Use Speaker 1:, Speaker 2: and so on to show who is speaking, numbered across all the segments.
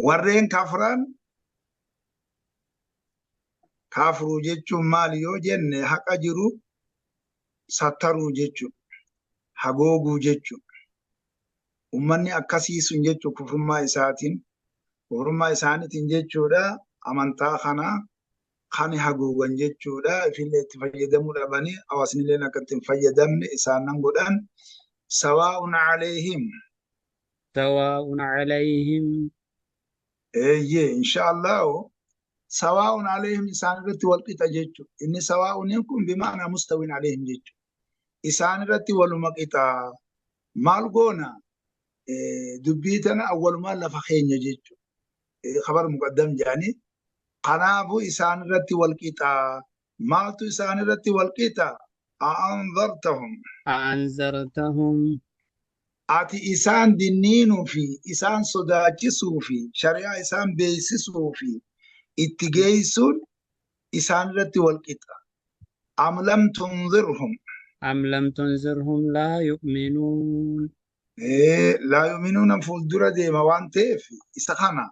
Speaker 1: Warreen kafran kafruu jechuun maali yoo jenne haqa jiru sattaruu jechuudha. Hagooguu jechuudha. Ummanni akkasii sun jechuun kufrummaa isaatiin kufrummaa isaaniitiin jechuudha amantaa kana kan hagoogan jechuudha. Ifillee itti fayyadamuu dhabanii hawaasnillee akka itti hin fayyadamne isaan nan godhan. Sawaa'un aleehim.
Speaker 2: Sawaa'un aleehim.
Speaker 1: Eeyyee inshaallahu sawaa'un aleehim isaan irratti wal qixa jechuudha. Inni sawaa'uniin kun bimaanaa mustawin aleehim jechuudha. Isaan irratti waluma qixa. Maal goona? Dubbii tana awwalumaan lafa keenya jechuudha. Khabar muqaddam jedhanii. Kanaafuu isaan irratti wal qixa. Maaltu isaan irratti wal qixa? A'anzartahum.
Speaker 2: A'anzartahum.
Speaker 1: Ati isaan dinniinuu fi isaan sodaachisuu fi shari'aa isaan beeksisuu fi itti geessuun isaan irratti wal qixa. Am lam tunzirhum.
Speaker 2: Am lam tunzirhum laa yu'minuun.
Speaker 1: Laa yu'minuuna fuuldura deema waan ta'eef isa kana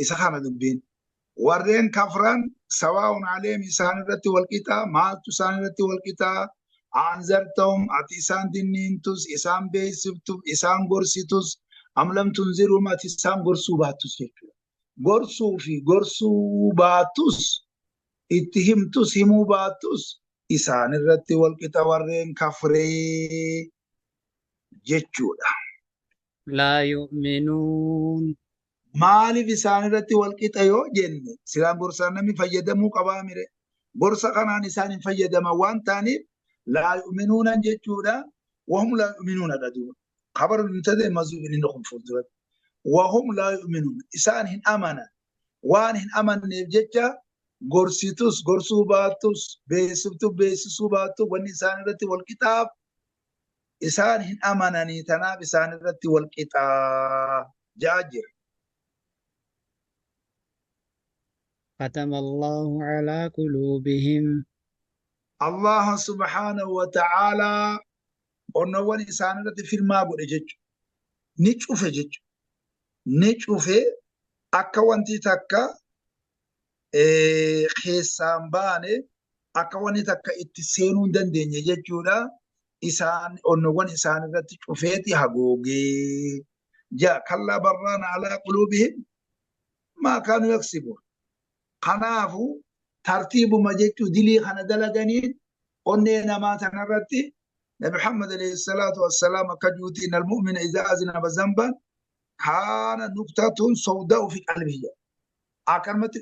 Speaker 1: isa kana dubbiin. Warreen kafran sawaa'un aleehim isaan irratti wal qixa maaltu isaan irratti wal qixa anzartahum ati isaan dinniintus isaan beeksiftus isaan gorsitus am lam tunzirhum ati isaan gorsuu baattus jechuudha. Gorsuu fi gorsuu baattus itti himtus himuu baattus isaan irratti wal qixa warreen kafree jechuudha.
Speaker 2: Laa yu'minuun.
Speaker 1: Maaliif isaan irratti wal qixa yoo jenne silaan gorsaan namni fayyadamuu qabaa mire. Gorsa kanaan isaan hin fayyadaman waan ta'aniif laa yu'minuunan jechuudha. Wahum laa yu'minuuna dha duuba. Khabarul mubtada mazhuub inni kun fuulduratti. Wahum laa yu'minuun isaan hin amanan. Waan hin amanneef jecha gorsitus gorsuu baattus beeksiftus beeksisuu baattu wanni isaan irratti wal qixaaf isaan hin amananii tanaaf isaan irratti wal qixaa ja'a jira.
Speaker 2: Khatama Allahu ala quluubihim.
Speaker 1: Allah subhaanahu wa ta'ala onnowwan isaan irratti firmaa godhe jechuudha. Ni cufe jechuudha. Ni cufe akka wanti takka keessaan baane akka wanni takka itti seenuu hin dandeenye jechuudha. Isaan onnowwan isaan irratti cufeeti hagoogee. Ja kallaa barraana alaa quluubihim maa kaanu yaksibuun. Kanaafu tartiibuma jechuu dilii kana dalaganiin onnee namaa tanarratti Nabi Muhammad alayhi salaatu wassalaam akka juuti innal mu'mina idhaa aznaba zamban kaana nuktatun sawda'u fi qalbihi jedha. Akkanumatti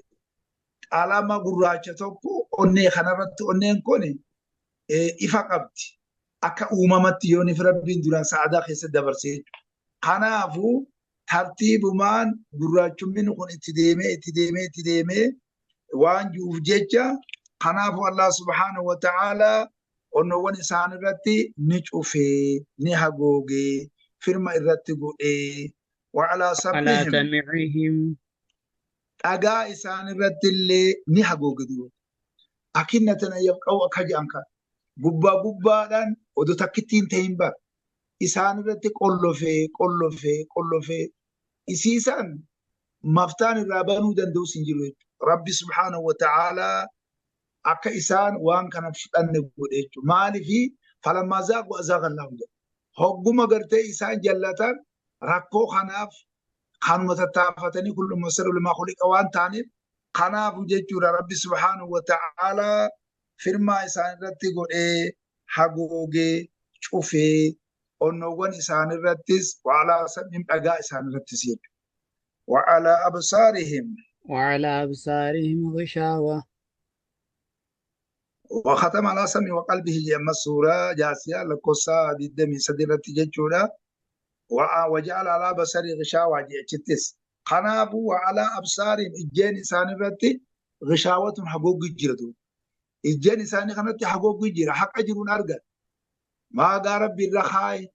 Speaker 1: qalama gurraacha tokko onnee kanarratti onneen kun ifa qabdi. Akka uumamatti yoo niif Rabbiin duraan sa'aadaa keessa dabarsee jechuudha. Kanaafuu tartiibumaan gurraachummin kun itti deemee itti deemee itti deemee waan jiruuf jecha kanaafuu Allah subhaanahu wa ta'ala onnoowwan isaan irratti ni cufee ni hagoogee firma irratti godhee wa'alaa
Speaker 2: Alaa
Speaker 1: sam'ihim
Speaker 2: sam'ihim.
Speaker 1: dhagaa isaan irratti illee ni hagooge duuba. Akinnatan an yafqahu akka jedhan kan gubbaa gubbaadhaan odoo takkitti hin ta'in bara. Isaan irratti qollofee qollofee qollofee isiisan maftaan irraa banuu danda'us hin jiru jechuudha. Rabbi subhaanahu wa ta'aalaa akka isaan waan kana fudhanne godhe jechuudha. Maaliifi falammaa zaaqu azaaqa Allahu jedha. Hogguma gartee isaan jallatan rakkoo kanaaf kanuma tattaafatanii kullu massaru limaa khuliqa waan ta'aniif kanaafu jechuudha Rabbi subhaanahu wa ta'aalaa firmaa isaan irratti godhee hagoogee cufee onnoowwan isaan irrattis wa'alaa sam'ihim dhagaa isaan irrattis jechuudha. Wa'alaa absaarihim.
Speaker 2: وعلى أبصارهم غشاوة.
Speaker 1: وختم على سمع وقلبه جمع سورة جاسية لكوسا ديدمي سديرتي جتشورا وجعل على بصره غشاوة جتس قنابو وعلى أبصارهم إجين إنسان رتي غشاوة حقوق جردو إجين إنسان خنتي حقوق جرا حق أجرون أرجع ما قال ربي الرخاي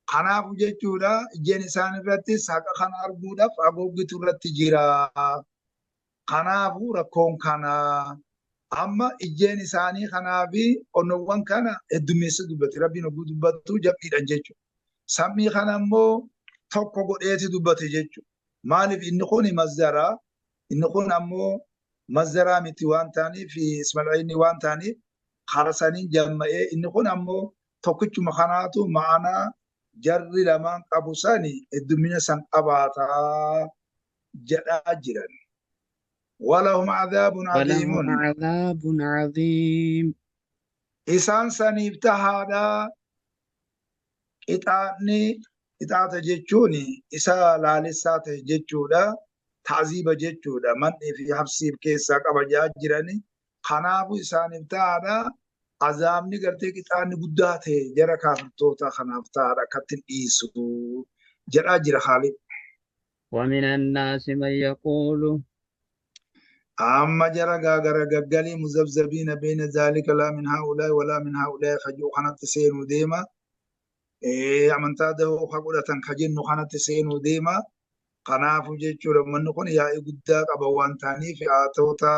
Speaker 1: قنابو جتشورا إجين إنسان رتي ساق خن أرجودا حقوق ترتي جرا قنابو ركون كنا amma ijjeen isaanii kanaa fi onnoowwan kana heddummeessa dubbate rabbiin hogguu dubbattu jabbiidhaan jechuudha. Sammii kana immoo tokko godheeti dubbate jechuudha. Maaliif inni kun masdara, inni kun ammoo masdaraa miti waan ta'aniif, ismal'ayni waan ta'aniif kara saniin jamma'ee, inni kun ammoo tokkichuma kanaatu ma'anaa jarri lamaan qabu sani heddummina san qabaataa jedhaa jiran. Walahum adhaabun
Speaker 2: ولهم
Speaker 1: adhiimun.
Speaker 2: عذاب عظيم.
Speaker 1: Isaan saniif tahaadha qixaanni, qixaata jechuun isa laalessaa ta'e jechuudha. Ta'ziiba jechuudha. Manni fi habsiif keessaa qaba jaa jirani. Kanaafuu isaaniif tahaadha. Azaabni gartee qixaanni guddaa ta'e jara kaafirtoota kanaaf tahaadha, akkatti hin dhiisu jedhaa jira Khaalid.
Speaker 2: ومن الناس من يقول
Speaker 1: Amma jara gaagara gaggalii muzabzabiina beena zaalika laa min haa'ulaa'i walaa min haa'ulaa'i kajuu kanatti seenuu deema. Amantaa dahoo ka godhatan ka jennu kanatti seenuu deema. Kanaafuu jechuudha uummanni kun yaa'ii guddaa qaba waan ta'aniif haatota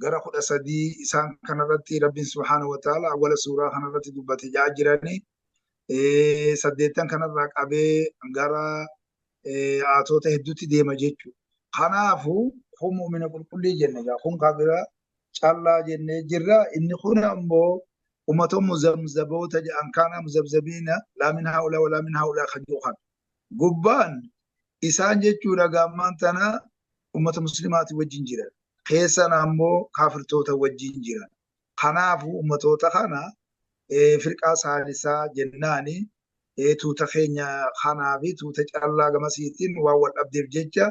Speaker 1: gara 13 isaan kanarratti Rabbiin subhaanahu wa ta'ala awwala suuraa kanarratti dubbate jaa jiranii. 8 kanarraa qabee gara haatota hedduutti deema jechuudha. Kanaafuu kun mu'mina qulqullii jenne egaa kun kaafira callaa jennee jirra. Inni kun ammoo ummata muzabzaboota jedhan kana muzabzabiina laa min haa'ulaa walaa min haa'ulaa kan jedhu kana. Gubbaan isaan jechuudha gaammaan tana ummata muslimaati wajjin jiran. Keessan ammoo kaafirtoota wajjin jiran. Kanaafuu ummatoota kana firqaa saalisaa jennaani tuuta keenya kanaa fi tuuta callaa gamasiitiin waan wal dhabdeef jecha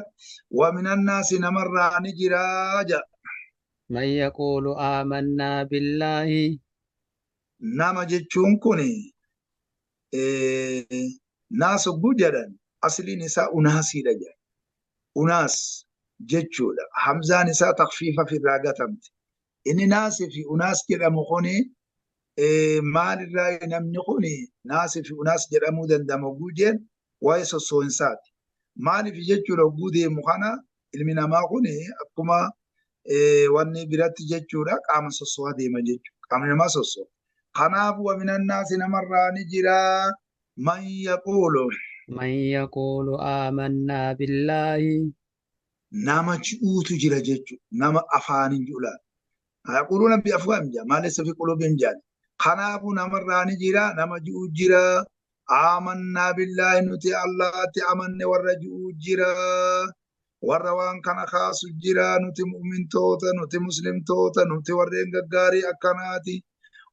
Speaker 1: wa minannaasi namarraa ni jiraa jedha.
Speaker 2: من يقول آمنا بالله.
Speaker 1: Nama jechuun kun naas hogguu jedhan asliin isaa unaasiidha jedha. Unaas jechuudha. Hamzaan isaa takfiifa irraa gatamte. Inni naasii fi unaas jedhamu kuni maalirraa namni kuni naasii fi unaas jedhamuu danda'ama hogguu jeen waa'ee sossoo'insaati. Maaliif jechuudha hogguu deemu kana ilmi namaa kuni akkuma wanni biratti jechuudha qaama sossoo'aa deema jechuudha. Qaamni namaa sossoo'a. Kanaaf wa minannaasi namarraa ni jira man yaquulu.
Speaker 2: من يقول آمنا بالله.
Speaker 1: Nama ji'uutu jira jechuudha. Nama afaaniin ji'u laata. Yaquuluuna bi afwaahihim jaa maa laysa fi quluubihim jaa. Kanaafuu namarraa ni jira nama ji'u jira. Aamannaa billaahi nuti Allaatti amanne warra ji'u jira. Warra waan kana kaasu jira nuti mu'mintoota nuti muslimtoota nuti warreen gaggaarii akkanaati.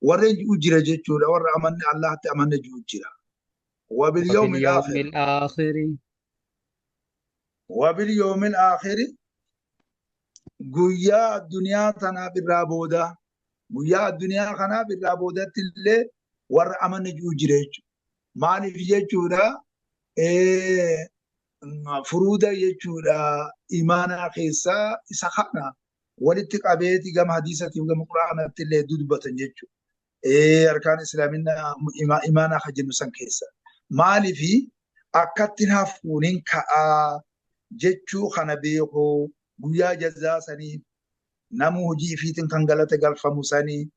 Speaker 1: Warreen ji'u jira jechuudha. Warra amanne Allaatti amanne ji'u jira. Wabil yawmil
Speaker 2: وباليوم
Speaker 1: aakhir.
Speaker 2: الآخر.
Speaker 1: Wabil yawmil aakhir guyyaa addunyaa tanaaf irraa booda guyyaa addunyaa kanaaf irraa boodatti illee warra amanne ji'u jira jechuudha. Maaliif jechuudha furuuda jechuudha imaanaa keessaa isa kana walitti qabeeti gama hadiisatiif gama quraanaatti illee hedduu dubbatan jechuudha. Arkaan islaaminaa imaanaa kan jennu san keessa. Maaliifi akkatti hafuun hin ka'aa jechuu kana beekuu guyyaa jazaa sanii namu hojii ifiitiin kan galata galfamu sanii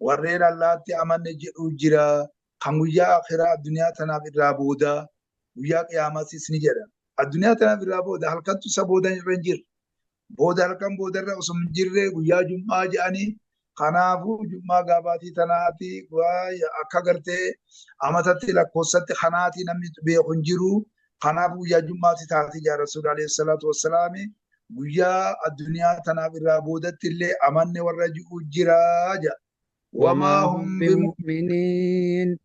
Speaker 1: warreen Allaatti amanne jedhu jira kan guyyaa akhiraa addunyaa tanaaf irraa booda guyyaa qiyaamaatis ni jedha. Addunyaa tanaaf irraa booda halkantu isa booda irra hin jirre. Booda halkan booda irra osoo hin jirre guyyaa jum'aa jedhanii kanaafuu jum'aa gaabaatii tanaati akka gartee amatatti lakkoofsatti kanaati namni beeku hin jiru. Kanaafuu guyyaa jum'aati taatee jaa Rasuul alayhi salaatu wassalaami guyyaa addunyaa tanaaf irraa boodatti illee amanne warra ji'u jira jedha.
Speaker 2: وما
Speaker 1: Wamaa
Speaker 2: هم
Speaker 1: hum bimu
Speaker 2: بمؤمنين.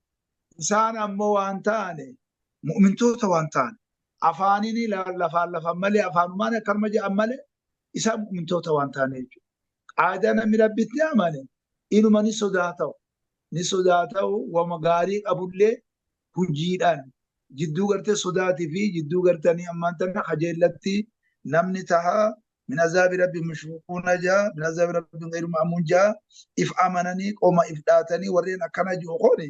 Speaker 1: isaan ammoo waan ta'ane mu'mintoota waan ta'ane afaaniin lafaan lafaan malee afaanumaan akkanuma jedhan malee isaan mu'mintoota waan ta'ane jechuudha. Qaadaa namni Rabbitti amane inuma ni sodaata'u. Ni sodaata'u wama gaarii qabullee hojiidhaan jidduu gartee sodaatii fi jidduu gartanii ammaan tana kajeellatti namni taha min azaabi rabbi mushfiquuna jaa min azaabi rabbi ghayru ma'muun jaa if amananii qoma if dhaatanii warreen akkana jiru kuni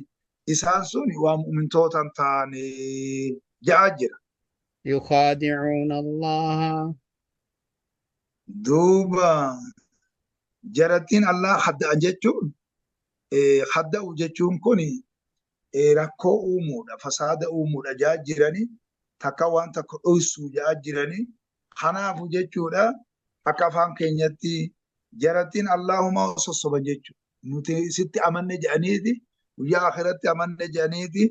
Speaker 1: isaan sun waa mu'mintootan taane ja'aa jira.
Speaker 2: يخادعون الله.
Speaker 1: Duuba jarattiin Allah hadda'an jechuun hadda'u jechuun kun rakkoo uumuudha, fasaada uumuudha jaa jirani. Takka waan takka dhoysuu jedhaa jiranii. Kanaafu jechuudha akka afaan keenyatti jarattiin Allahumaa sossoban jechuudha. Nuti sitti amanne jedhaniiti guyyaa akhiratti amanne jedhaniiti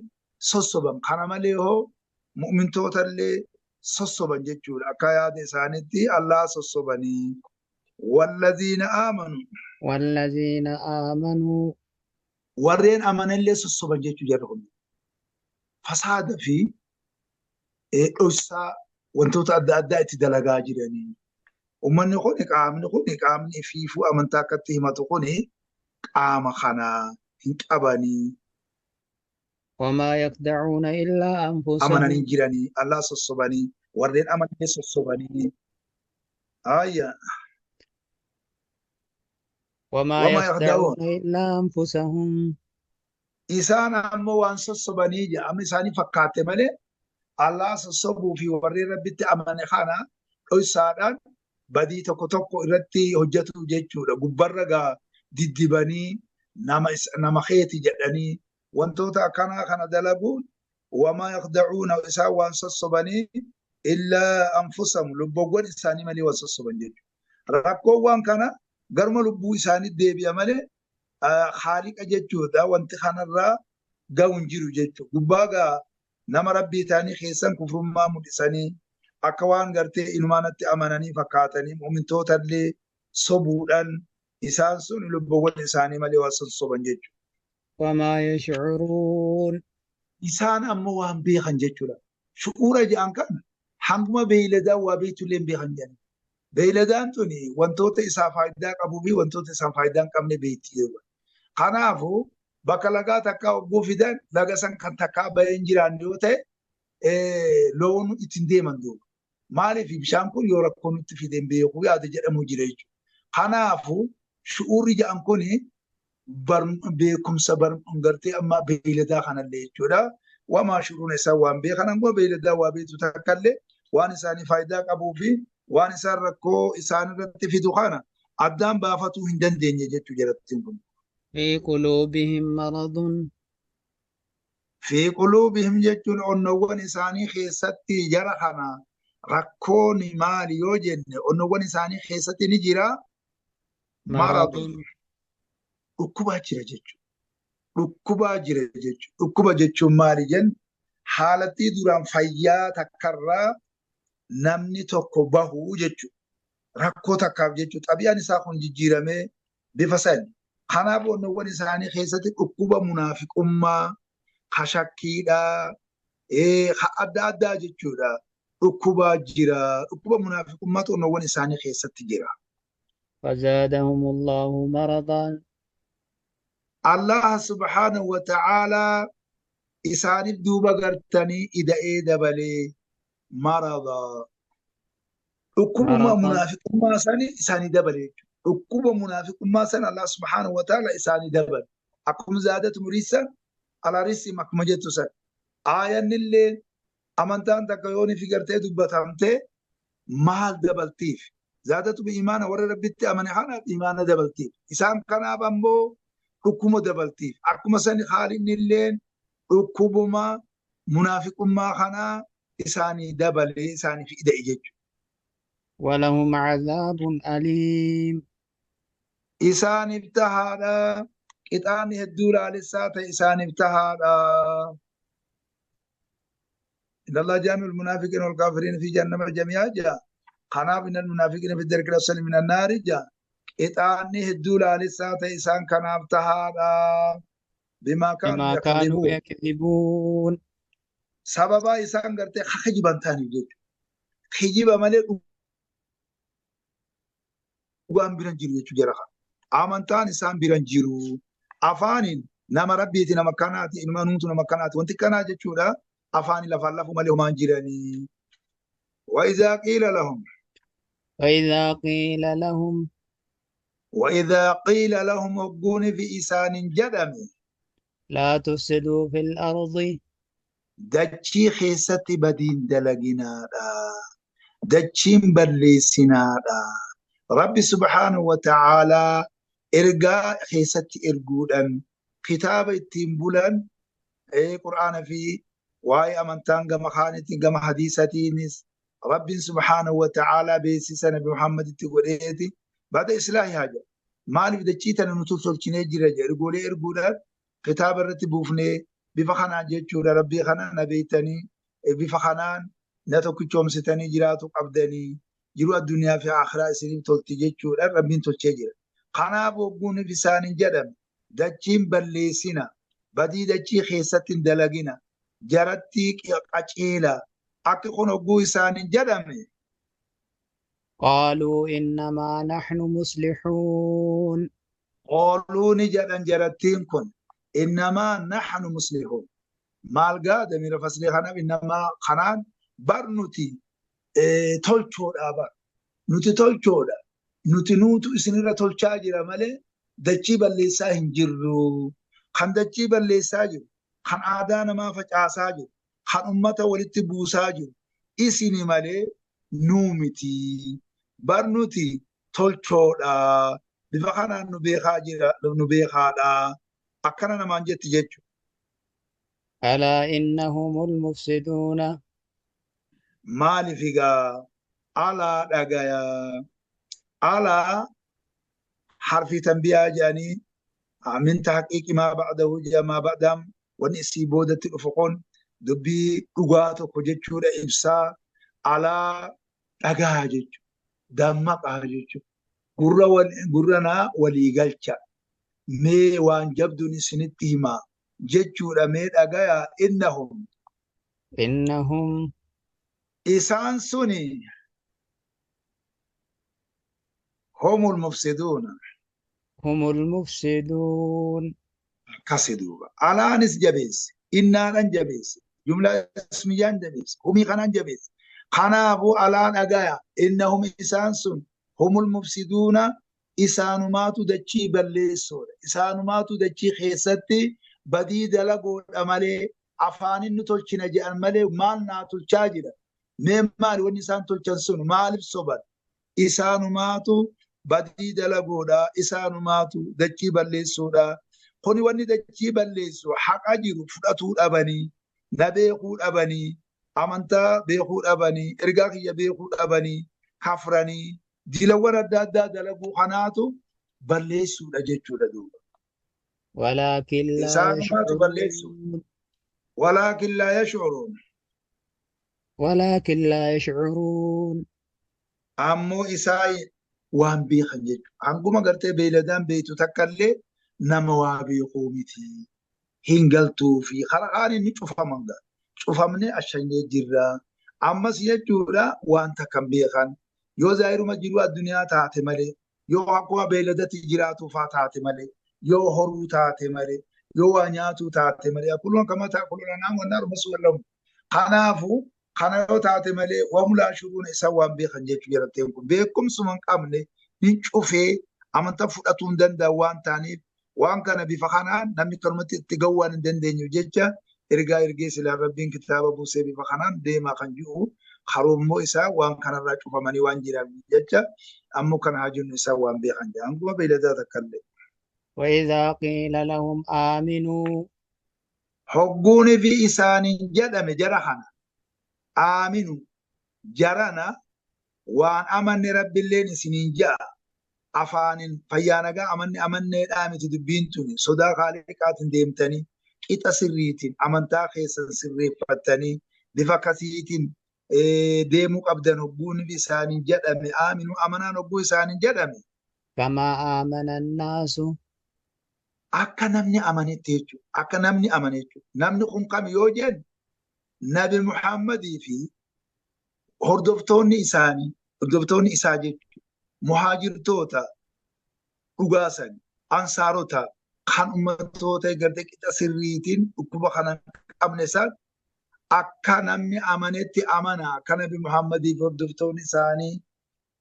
Speaker 1: sossoban. Kana malee hoo mu'mintootallee sossoban jechuudha. Akka yaada isaaniitti Allah sossobanii. Wallaziina aamanu.
Speaker 2: والذين آمنوا
Speaker 1: Warreen amanallee sossoban jechuu jarri kun. Fasaada fi dhoksaa wantoota adda addaa itti dalagaa jiranii. Uummanni kun qaamni kun qaamni fiifuu amantaa akkatti himatu kun qaama kana hin qabanii.
Speaker 2: وما يخدعون إلا
Speaker 1: Amananii
Speaker 2: أنفسهم
Speaker 1: jiranii Allah sossobanii warreen amananii sossobanii. Ayya.
Speaker 2: وما
Speaker 1: Wama yakhda'uun.
Speaker 2: يخدعون إلا أنفسهم
Speaker 1: Isaan ammoo waan sossobanii jedhama isaanii fakkaate malee Allah sossobuu fi warreen Rabbitti amane kana dhoksaadhaan badii tokko tokko irratti hojjetu jechuudha. Gubbarra gaa diddibanii nama keeti jedhanii wantoota akkanaa kana dalaguun wamaa yakhda'uuna isaan waan sossobanii illaa anfusahum lubbuuwwan isaanii malee waan sossoban jechuudha. Rakkoowwan kana garuma lubbuu isaanii deebi'a malee haaliqa jechuudha. Wanti kanarraa ga'u hin jiru jechuudha. Gubbaa gaa nama rabbii ta'anii keessan kufrummaa mul'isanii akka waan gartee inumaanatti amananii fakkaatanii mu'mintoota illee sobuudhaan isaan sun lubbuuwwan isaanii malee waan sossoban jechuudha.
Speaker 2: وما يشعرون
Speaker 1: Isaan ammoo waan beekan jechuudha. Shu'uura jedhan kana hanguma beeyladaa waa beeytullee hin beekan jedhan. Beeyladaan tuni wantoota isaa faayidaa qabuu fi wantoota isaan faayidaa hin qabne beekti jechuudha. Kanaafuu bakka lagaa takkaa hogguu fidan laga san kan takkaa bahee hin jiraanne yoo ta'e loon ittiin deeman duuba. Maaliif bishaan kun yoo rakkoo nutti fide hin beeku yaada jedhamu jira jechuudha. Kanaafuu shu'uurri jedhan kuni beekumsa gartee amma beeyladaa kanallee jechuudha. Wamaa shuruun isaan waan beekan ammoo beeyladaa waa beektu takkallee waan isaanii faayidaa qabuu fi waan isaan rakkoo isaan irratti fidu kana addaan baafatuu hin dandeenye jechuu jalattiin kun.
Speaker 2: في قلوبهم مرض
Speaker 1: Fi quluubihim jechuun onnoowwan isaanii keessatti jara kana rakkoon maali yoo jenne onnoowwan isaanii keessatti ni jira maradun
Speaker 2: مرض
Speaker 1: dhukkubaa jira jechuudha. Dhukkubaa jira jechuudha. Dhukkuba jechuun maali jennu haalattii duraan fayyaa takkarraa namni tokko bahuu jechuudha. Rakkoo takkaaf jechuudha. Xabiyaan isaa kun jijjiiramee bifa sani. Kanaaf onnoowwan isaanii keessatti dhukkuba munaafiqummaa, kashakkiidhaa, adda addaa jechuudha. Dhukkubaa jira. Dhukkuba munaafiqummaatu onnoowwan isaanii keessatti jira.
Speaker 2: فزادهم الله مرضا
Speaker 1: Allah subhaanahu wa ta'aalaa isaaniif duuba gartanii ida'ee dabalee marada. Dhukkubuma
Speaker 2: مرضا
Speaker 1: munaafiqummaa sani isaanii dabale jechuudha. Dhukkuba munaafiqummaa sana Allah subhaanahu wa ta'ala isaanii dabale. Akkuma zaadatu muriisan alaa risim akkuma jettu sana. Aayannillee amantaan takka yoo ni fi gartee dubbatamtee maal dabaltiif? Zaadatu imaana warra rabbitti amane kanaaf imaana dabaltiif. Isaan kanaaf ammoo dhukkuma dabaltiif. Akkuma sani haalinni dhukkubuma munaafiqummaa kanaa isaanii dabalee isaaniif ida'e jechuudha.
Speaker 2: ولهم عذاب أليم
Speaker 1: Isaaniif tahaadha. Qixaanni hedduu laalessaa ta'e isaaniif tahaadha. إن الله جامع المنافقين والكافرين في جهنم جميعا جاء. Kanaaf إن المنافقين في الدرك الأسفل من النار جاء. Qixaanni hedduu laalessaa ta'e isaan kanaaf tahaadha. بما كانوا
Speaker 2: بما كانوا
Speaker 1: يكذبون.
Speaker 2: يكذبون
Speaker 1: Sababa isaan gartee kijiban ta'aniif jechuudha. Kijiba malee dhugaan biran jiru jechuudha jara kana. Amantaan isaan biran jiru. Afaaniin nama rabbiiti nama kanaati ilma nuutu nama kanaati wanti kanaa jechuudha. Afaaniin lafaan lafu malee homaan jiranii. وإذا قيل لهم
Speaker 2: وإذا قيل لهم
Speaker 1: وإذا قيل لهم هقون في إسان جدم
Speaker 2: لا تفسدوا في الأرض
Speaker 1: dachii keessatti badiin dalaginaadha. Dachiin balleessinaadha. Rabbi subhaanahu wa ta'aalaa ergaa keessatti erguudhaan kitaaba ittiin bulan qur'aana fi Waa'ee amantaan gama kaanitiin gama hadiisatiinis Rabbiin subhaanahu wa ta'aalaa beeksisa Nabi Muhammaditti godheeti bada islaahi haa jedhu. Maaliif dachii tana nutu tolchinee jira jedhu ergoolee erguudhaan kitaaba irratti buufnee bifa kanaan jechuudha Rabbii kana na beektanii bifa kanaan na tokkichoomsitanii jiraatu qabdanii jiruu addunyaa fi akhiraa isiniif tolti jechuudhaan Rabbiin tolchee jira. Kanaaf hogguuniif isaaniin jedhame dachiin balleessina badii dachii keessatti hin dalagina jaratti qaceela akki kun hogguu isaaniin jedhame.
Speaker 2: قالوا إنما نحن مصلحون.
Speaker 1: Qaaluu ni jedhan jarattiin kun innamaa nahnu muslihuun. Maal gaa damiira faslii kanaaf innamaa kanaan bar nuti tolchoodha bar. Nuti tolchoodha. Nuti nuutu isinirra tolchaa jira malee dachii balleessaa hin jirru. Kan dachii balleessaa jiru, kan aadaa namaa facaasaa jiru, kan ummata walitti buusaa jiru isini malee nuu miti. Bar nuti tolchoodha. Bifa kanaan nu beekaa jira, nu beekaadha. Akkana namaan jetti jechuudha.
Speaker 2: ألا إنهم المفسدون.
Speaker 1: Maaliif egaa alaa dhagayaa alaa harfii tanbiyaa jedhanii min tahqiiqi maa ba'dahu jedha maa ba'daam wanni isii boodatti dhufu kun dubbii dhugaa tokko jechuudha ibsaa alaa dhagaa jechuudha dammaqaa jechuudha gurra naa walii galcha mee waan jabduun isinitti himaa jechuudha mee dhagayaa innahum
Speaker 2: إنهم
Speaker 1: isaan suni humul mufsiduuna
Speaker 2: هم المفسدون.
Speaker 1: Akkasi duuba. Alaanis jabeesse, innaadhaan jabeesse, jumlaa ismiyyaan jabeesse, humii kanaan jabeesse. Kanaafuu alaa dhagaya innahum isaan sun humul mufsiduuna isaanumaatu dachii balleessoodha. Isaanumaatu dachii keessatti badii dalagoodha malee afaanin nu tolchina jedhan malee maal naa tolchaa jira. Mee maali wanni isaan tolchan sun maaliif soban? Isaanumaatu badii dalagoodha. Isaanumaatu dachii balleessoodha. Kuni wanni dachii balleessu haqa jiru fudhatuu dhabanii, na beekuu dhabanii, amantaa beekuu dhabanii, ergaa kiyya beekuu dhabanii, kafranii, dilawwan adda addaa dalaguu kanaatu balleessuudha jechuudha duuba.
Speaker 2: ولكن لا
Speaker 1: Isaanumaatu balleessu.
Speaker 2: يشعرون.
Speaker 1: Walaakin laa yash'uruun.
Speaker 2: ولكن لا يشعرون.
Speaker 1: Ammoo isaa waan beekan jechuudha. Hanguma gartee beeyladaan beektu takka illee nama waa beekuu miti. Hin galtuu fi karaa kaan inni cufaman ga'a. Cufamnee ashanyee jirra. Ammas jechuudha waan takka hin beekan. Yoo zaahiruma jiru addunyaa taate malee, yoo akkuma beeyladatti jiraatu faa taate malee, yoo horuu taate malee, yoo waa nyaatuu taate malee, akkuma kama ta'a kulula naam wannaa dhuma suwwallamu. Kanaafuu kana yoo taate malee wahum laa shuruun isaan waan beekan jechuu jaratteen kun beekumsuma hin qabne ni cufee amantaa fudhatuu hin danda'an waan ta'aniif waan kana bifa kanaan namni kanumatti itti ga'uu waan hin dandeenyeef jecha ergaa ergee silaa Rabbiin kitaaba buusee bifa kanaan deemaa kan jiru haroommoo isaa waan kanarraa cufamanii waan jiran jecha ammoo kana haa jennu isaan waan beekan jedhan hanguma beeyladaa takka illee.
Speaker 2: وإذا قيل لهم آمنوا
Speaker 1: Hogguuni fi isaaniin jedhame jara kana aaminu jarana waan amanne Rabbilleen isiniin ja'a afaanin fayyaa nagaa amanne amanneedhaa miti dubbiin tuni sodaa kaaliqaatiin deemtanii qixa sirriitiin amantaa keessan sirreeffattanii bifa akkasiitiin deemuu qabdan hogguun isaaniin jedhame aaminu amanaan hogguu isaaniin jedhame.
Speaker 2: كما آمن الناس
Speaker 1: Akka namni amanetti jechuudha. Akka namni amane jechuudha. Namni kun kam yoo jennu Nabi Muhammadii fi hordoftoonni isaanii hordoftoonni isaa jechuudha. Muhaajirtoota dhugaasan ansaarota kan uummattoota gartee qixa sirriitiin dhukkuba kana qabne isaan akka namni amanetti amana akka Nabi Muhammadii fi hordoftoonni isaanii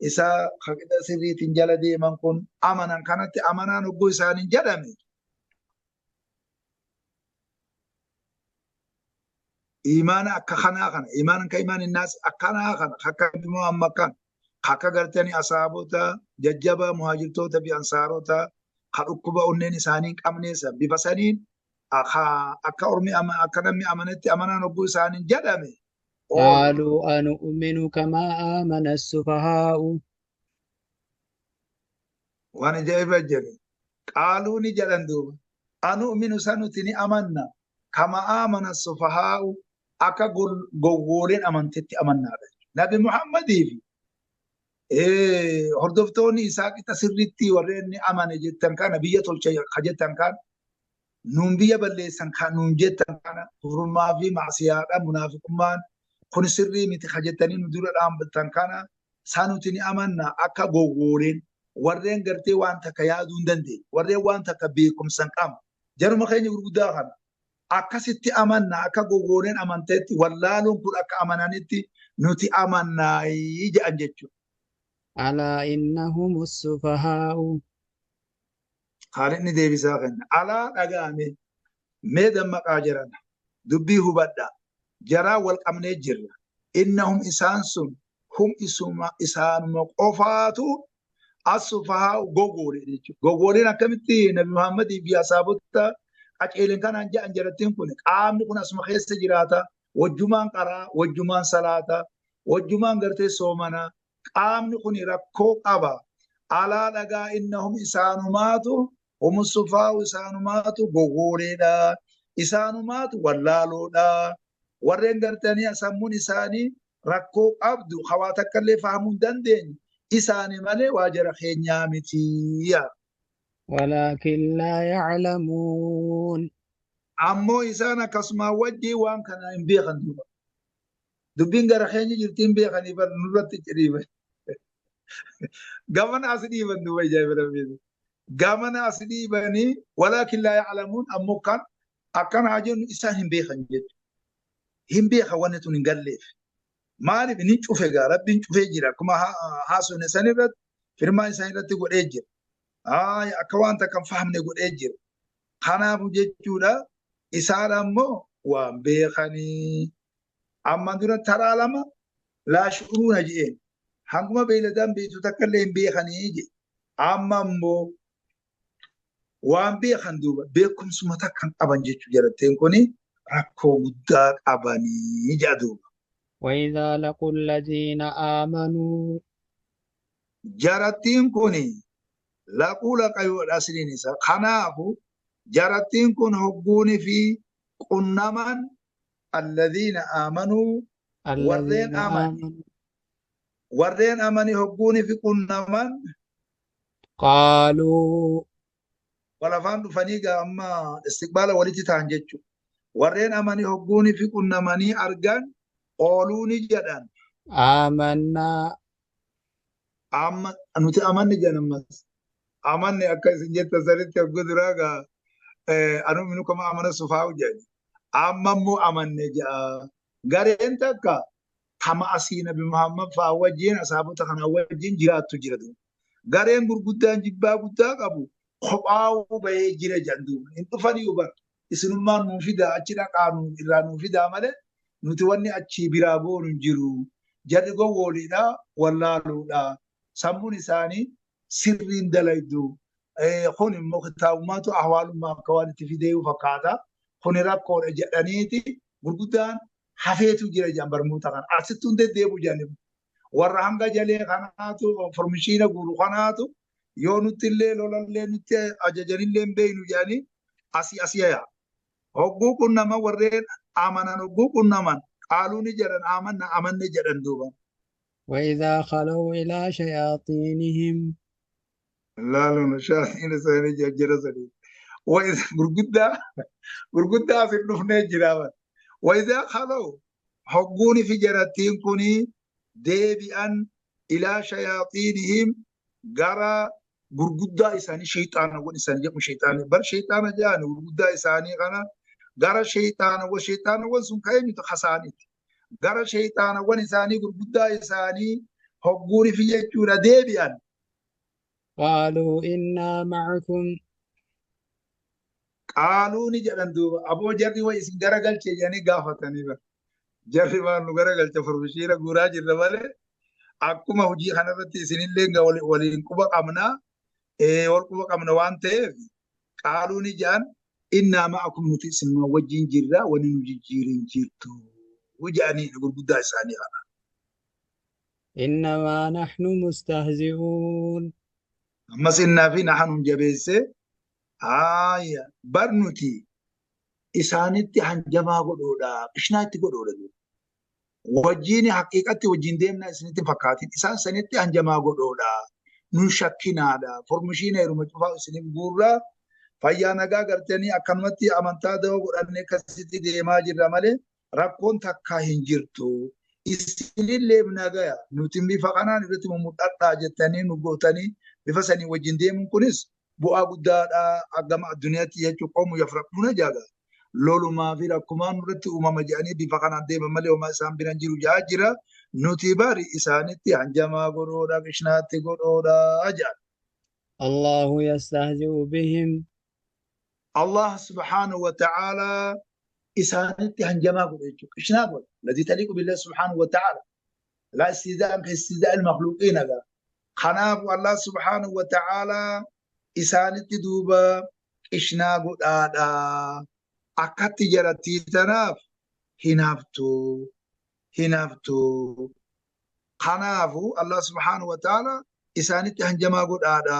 Speaker 1: isaa kan qixa sirriitiin jala deeman kun amanan kanatti amanaan hogguu isaaniin jedhame. Imaana akka kanaa kana imaana ka imaan innaas akkanaa kana akka Nabi Muhammad kan akka gartanii asaabota jajjabaa muhaajirtoota fi ansaarota ka dhukkuba onneen isaanii hin qabneessa bifa saniin Akka ormi akka namni amanetti amanaan hogguu isaaniin jedhame.
Speaker 2: قالوا أنؤمن كما آمن السفهاء.
Speaker 1: Waan ajaa'iba jedhe. Qaaluu ni jedhan duuba. Anu'minu sanuti ni amanna. Kama aamana sufahaa'u akka gowwooleen amantetti amannaadha. Nabi Muhammadii fi hordoftoonni isaa qixa sirriitti warreen ni amane jettan kana biyya tolcha ka jettan kana nuun biyya balleessan kan nuun jettan kana kufrummaa fi maasiyaadha munaafiqummaan kun sirrii miti ka jettanii nu dura dhaabbattan kana sanuti ni amanna akka gowwooleen warreen gartee waan takka yaaduu hin dandeenye warreen waan takka beekumsa hin qabne jaruma keenya gurguddaa kana akkasitti amanna akka gowwooleen amanteetti wallaaluun kun akka amananitti nuti amannaayi jedhan jechuudha.
Speaker 2: ألا إنهم السفهاء.
Speaker 1: Haalli deebisaa kenna. Alaa dhaga'ame mee dammaqaa jiran dubbii hubadhaa jaraa wal qabnee jirra. Innahum isaan sun hum isuma isaanuma qofaatu as-sufahaa gowwoolee jechuudha. Gowwooleen akkamitti Nabi Muhammadii fi asaabota qaceelen kanaan jedhan jarattiin kun qaamni kun asuma keessa jiraata. Wajjumaan qaraa, wajjumaan salaata, wajjumaan gartee soomanaa. Qaamni kun rakkoo qaba. Alaa dhagaa innahum isaanumaatu hum sufaa'u isaanumaatu gowwooleedha. Isaanumaatu wallaaloodha. Warreen gartanii sammuun isaanii rakkoo qabdu hawaa takka illee fahamuu hin dandeenye. Isaani malee waa jara keenyaa miti.
Speaker 2: ولكن لا يعلمون.
Speaker 1: Ammoo isaan akkasuma wajjii waan kana hin beekan duuba. Dubbiin gara keenya jirti hin beekanii bar nurratti cidhiiban. Gamana as dhiiban duuba ijaa'iba rabbiin. Gamana as dhiibanii walaakin laa ya'lamuun ammoo kan akkana haa jennu isaan hin beekan jechuudha. Hin beekan wanni tun hin galleef. Maaliif inni cufe gaa rabbiin cufee jira akkuma haasofne san irratti firmaan isaan irratti godhee jira. Akka waan takka hin fahamne godhee jira. Kanaafuu jechuudha isaan ammoo waan beekanii. Amma dura taraa lama laa shu'uruuna je'een. Hanguma beeyladaan beektu takka illee hin beekanii jedhe. Amma ammoo waan beekan duuba beekumsuma takka hin qaban jechuu jaratteen kuni rakkoo guddaa qabanii jedha duuba.
Speaker 2: وإذا لقوا الذين آمنوا
Speaker 1: Jarattiin kuni laquu laqayoodha asliin isaa. Kanaafu jarattiin kun hogguunii fi qunnaman alladhiina aamanuu warreen
Speaker 2: الذين
Speaker 1: amani
Speaker 2: آمنوا
Speaker 1: warreen amani hogguunii fi qunnaman
Speaker 2: قالوا
Speaker 1: wal afaan dhufanii gaa amma istiqbaala walitti ta'an jechuudha. Warreen amanii hogguunii fi qunnamanii argan ooluu ni jedhan.
Speaker 2: آمنا
Speaker 1: Amma nuti amanni jedhan ammas. Amanni akka isin jettan sanitti hogguu duraa gaa anuminu kama amana sufaa'u jedhan. Amma immoo amanne jedha. Gareen takka kama asii Nabi Muhammad fa'aa wajjin asaabota kanaa wajjin jiraattu jira duuba. Gareen gurguddaan jibbaa guddaa qabu kophaa'uu bahee jira jedhan duuba. Hin dhufanii bara. Isinummaan nuu fidaa achi dhaqaa nuu irraa nuu fidaa malee nuti wanni achii biraa goonu hin jiru. Jarri gowwooliidha wallaaluudha. Sammuun isaanii sirriin dalaydu. Kun immoo kitaabummaatu ahwaalummaa akka waan itti fidee fakkaata. Kuni rakkoodha jedhaniiti gurguddaan hafeetu jira jedhan barnoota kana. Asittuu hin deddeebi'u jedhani. Warra hanga jalee kanaatu formishiina guuru kanaatu yoo nutti illee lolallee nutti ajajanillee hin beeknu jedhanii asii asii yaa. Hogguu qunnaman warreen amanan hogguu qunnaman qaaluu ni jedhan amanna amanne jedhan duuba.
Speaker 2: وإذا خلوا إلى شياطينهم
Speaker 1: Laaluun shaatiin isaanii jajjara sadii. Gurguddaa gurguddaa asin dhufnee jira. Wayidaa khalaw hogguuni fi jarattiin kuni deebi'an ilaa shayaaxiinihim gara gurguddaa isaanii shayxaanawwan isaanii jedhamu shayxaana bar shayxaana jedhan gurguddaa isaanii kana gara shayxaanawwan shayxaanawwan sun kan eenyutu hasaaniiti. Gara shayxaanawwan isaanii gurguddaa isaanii hogguuni fi jechuudha deebi'an.
Speaker 2: قالوا إنا معكم
Speaker 1: Qaaluu ni jedhan duuba aboo jarri wayi isin garagalche jedhanii gaafatanii bara. Jarri waan nu garagalche furfishiira guuraa jirra malee akkuma hojii kanarratti isinillee waliin quba qabnaa wal quba qabna waan ta'eef qaaluu ni jedhan Innaa ma'akum, nuti isinuma wajjin jirra, wani nu jijjiirin jirtu jedhanii gurguddaa isaanii kana.
Speaker 2: إنما نحن مستهزئون.
Speaker 1: Ammas innaa fi nahanun jabeesse, haaya, bar nuti isaanitti hanjamaa godhuudha, qishnaa itti godhuudha. Wajjin haqiiqatti wajjin deemna isinitti fakkaatin, isaan sanitti hanjamaa godhuudha. Nun shakkinaadha. Formishiina yeruma cufaa isiniif guurraa, fayyaa nagaa gartanii akkanumatti amantaa da'oo godhannee akkasitti deemaa jirra malee rakkoon takkaa hin jirtu. Isinillee nagaya, nuti bifa kanaan irratti mummuudhadhaa jettanii nu gootanii bifa sanii wajjin deemuun kunis bu'aa guddaadha gama addunyaatti jechuun qomu yafraquuna jaaga. Lolumaa fi rakkumaan nurratti uumama jedhanii bifa kanaan deeman malee homaa isaan biran jiru jaa jira. Nuti bari isaanitti hanjamaa godhoodha, qishnaatti godhoodha jedha.
Speaker 2: الله يستهزئ بهم.
Speaker 1: Allah subhanahu wa ta'ala isaanitti hanjamaa godhe jechuudha. Qishnaa godhe. الذي تليق بالله سبحانه وتعالى، لا استهزاء كاستهزاء المخلوقين ذا. Kanaaf Allah subhanahu wa ta'ala isaanitti duuba qishnaa godhaadha. Akkatti jalattii tanaaf hinaaftu, hinaaftu. Kanaafu Allah subhanahu wa ta'ala isaanitti hanjamaa godhaadha.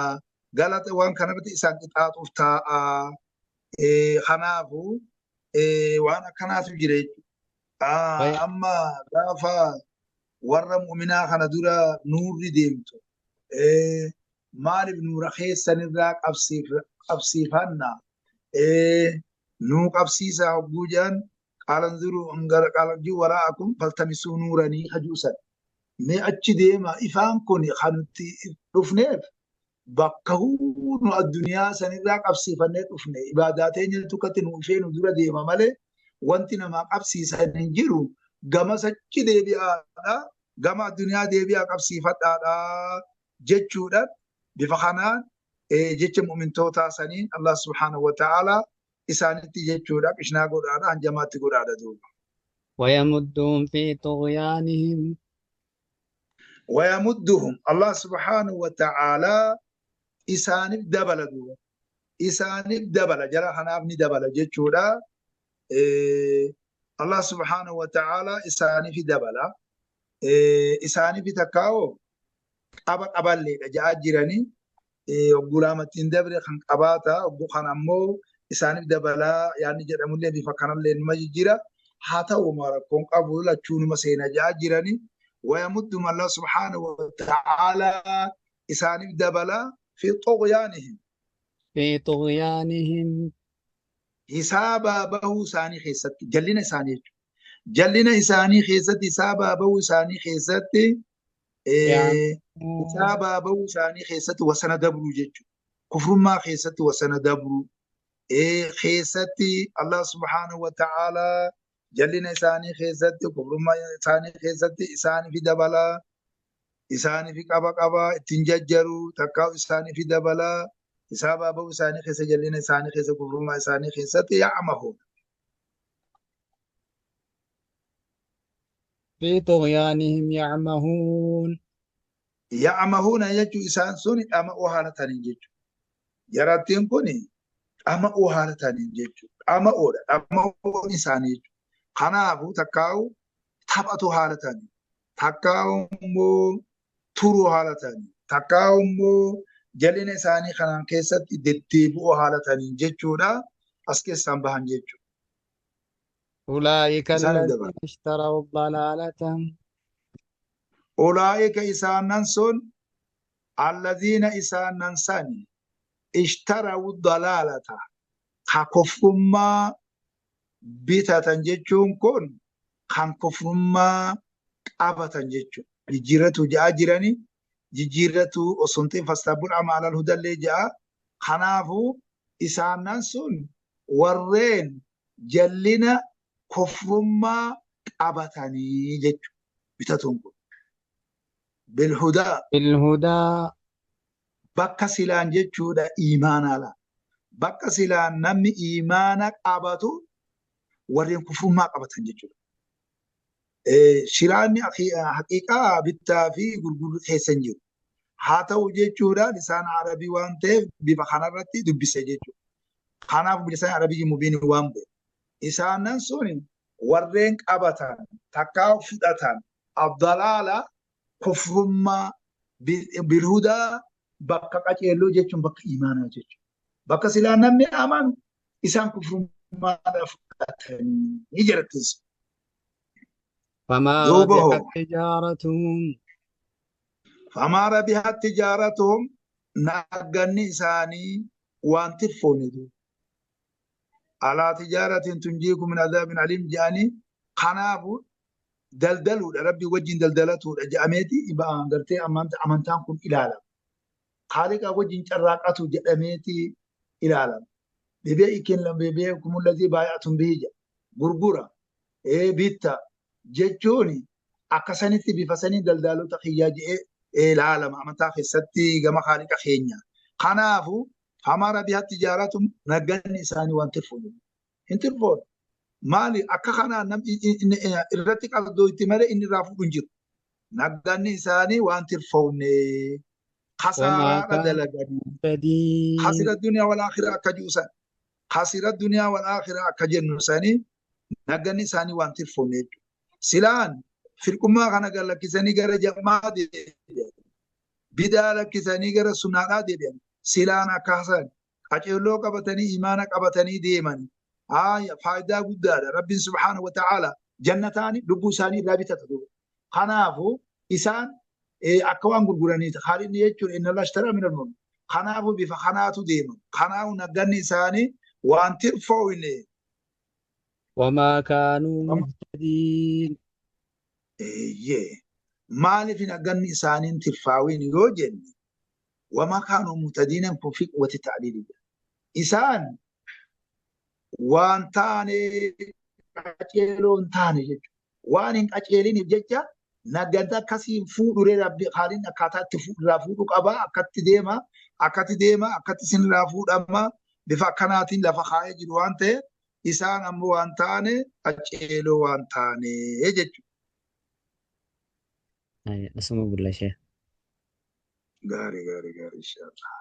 Speaker 1: Galata waan kanarratti isaan qixaaxuuf taa'a. Kanaafu waan akkanaatu jira jechuudha. Amma gaafa warra mu'minaa kana dura nuurri deemtu, maaliif nuura keessanirraa qabsiifanna, nuu qabsiisaa hogguu jedhan, qaala nzuru qaala waraa'akum faltamisuu nuuranii hajuusan. Mee achi deema, ifaan kun kan nuti dhufneef bakka nu addunyaa sanirraa qabsiifannee dhufne, ibaadaa teenya tukkatti nu ishee nu dura deema malee wanti namaa qabsiisan hin jiru, gamas achi deebi'aadha, gama addunyaa deebi'aa qabsiifadhaadha jechuudhaan bifa kanaan jecha mu'mintootaa saniin Allah subhaanahu wa ta'ala isaanitti jechuudha qishnaa godhaadha, hanjamaatti godhaadha duuba.
Speaker 2: ويمدهم في طغيانهم.
Speaker 1: ويمدهم، الله سبحانه وتعالى isaaniif dabala duuba. Isaaniif dabala, jara kanaaf ni dabala jechuudha. Allah subhanahu wa ta'ala isaaniif dabala. Isaaniif takkaa'oo qaba qaballeedha ja'aa jiranii, hogguu laamattiin dabre kan qabaata, hogguu kan ammoo isaaniif dabalaa yaadni jedhamullee bifa kanallee numa jijjiira. Haa ta'u, rakkoon qabu, lachuu numa seena ja'aa jiranii. ويمدهم، الله سبحانه وتعالى isaaniif dabala في طغيانهم.
Speaker 2: في طغيانهم.
Speaker 1: Hisaabaa bahuu isaanii keessatti, jallina isaanii jechuudha. Jallina isaanii keessatti, hisaabaa bahuu isaanii keessatti, hisaabaa bahuu isaanii keessatti wasana dabruu jechuudha. Kufrummaa keessatti wasana dabruu keessatti Allah subhaanahu wa ta'ala jallina isaanii keessatti, kufrummaa isaanii keessatti isaaniif dabalaa, isaaniif qaba qaba ittiin jajjaru takkaa isaaniif dabalaa, hisaabaa bahuu isaanii keessa, jallina isaanii keessa, kufrummaa isaanii keessatti يعمهون.
Speaker 2: في طغيانهم يعمهون.
Speaker 1: يعمهون jechuun isaan sun dhama'oo haala ta'aniin jechuudha. Jarattiin kun dhama'oo haala ta'aniin jechuudha. Dhama'oodha. Dhama'oon isaanii jechuudha. Kanaafuu takkaa'u taphatu haala ta'aniin, takkaa'u immoo turuu haala ta'aniin, takkaa'u immoo jalina isaanii kanaan keessatti deddeebi'uu haala ta'aniin jechuudha. As keessaan bahan jechuudha.
Speaker 2: أولئك
Speaker 1: Isaaniif
Speaker 2: الذين
Speaker 1: dabala.
Speaker 2: اشتروا الضلالة.
Speaker 1: أولئك isaanan sun، الذين isaanan sani، اشتروا الضلالة ka kufrummaa bitatan jechuun kun kan kufrummaa qabatan jechuudha. Jijjiirratu ja'a jirani, jijjiirratu osoo hin ta'in فاستحبوا العمى على الهدى llee ja'a. Kanaafuu isaanan sun warreen jallina kufrummaa qabatanii jechuudha. Bitatuun kun. بالهدى.
Speaker 2: بالهدى.
Speaker 1: Bakka silaan jechuudha iimaanaa laata. Bakka silaan namni iimaana qabatu warreen kufrummaa qabatan jechuudha. Shiraanni haqiiqaa bittaa fi gurguruu keessa hin jiru. Haa ta'u jechuudhaan isaan Arabii waan ta'eef bifa kanarratti dubbise jechuudha. Kanaaf bilisaan arabiyyi mubiin waan bu'e. Isaanan sun warreen qabatan takkaa fudhatan abdalaala kufrummaa bilhudaa bakka qaceelloo jechuun bakka imaanaa jechuudha. Bakka silaa namni amanu isaan kufrummaadha fudhatanii jedhattis.
Speaker 2: فما
Speaker 1: Duuba hoo
Speaker 2: ربحت تجارتهم.
Speaker 1: Famaa rabihat tijaaratuhum, nagganni isaanii waan tirfoonitu. Alaa tijaaratiin tunjiikum min azaabin aliim jedhanii, kanaafu daldaluudha, rabbii wajjin daldalatuudha jedhameeti gartee amantaan kun ilaalama. Haaliqaa wajjin carraaqatu jedhameeti ilaalama. Bibee'ikin bibee'ikum allazii baay'atun bihi jedha. Gurgura, bitta jechuun akkasanitti bifa sanii daldaltoota kiyyaa jedhee ilaalama amantaa keessatti gama haaliqa keenya. Kanaafu famaa rabihat tijaaratuhum, nagganni isaanii waan tirfoon. Hin tirfoon. Maali akka kanaa namni irratti qabdoo itti malee inni irraa fuudhu hin jiru. Nagganni isaanii waan tirfoonne
Speaker 2: وما
Speaker 1: kasaaraadha
Speaker 2: كانوا
Speaker 1: dalaganii.
Speaker 2: مهتدين.
Speaker 1: خسر الدنيا والآخرة akka jiru san. خسر الدنيا والآخرة akka jennu sanii nagganni isaanii waan tirfoonne jechuudha. Silaan firqummaa kana gad lakkisanii gara jamaa deebi'an. Bidaa lakkisanii gara sunnaadhaa deebi'an. Silaan akkaasan qaceelloo qabatanii imaana qabatanii deeman. Haaya, faayidaa guddaadha. Rabbiin subhaanahu wa ta'ala jannataani lubbuu isaanii irraa bitata duuba. Kanaafuu isaan akka waan gurguraniiti. Haalli jechuun إن الله اشترى من المؤمنين. Kanaafuu bifa kanaatu deema. Kanaafuu nagganni isaanii waan tirfooyne.
Speaker 2: وما كانوا مهتدين.
Speaker 1: Eeyyee. Maaliif nagganni isaanii hin tirfaawin yoo jenne, وما كانوا مهتدين kun في قوة التعليل. Isaan waan taane qaceeloo hin taane jechuudha. Waan hin qaceeliniif jecha nagganta akkasii fuudhuree rabbi haaliin akkaataa itti irraa fuudhu qaba. Akkatti deema, akkatti deema, akkatti isin irraa fuudhama. Bifa akkanaatiin lafa kaa'ee jiru waan ta'eef isaan ammoo waan taane qaceeloo waan taane jechuudha.
Speaker 2: Asuma bulla ishee.
Speaker 1: Gaarii, gaarii, gaarii, inshallah.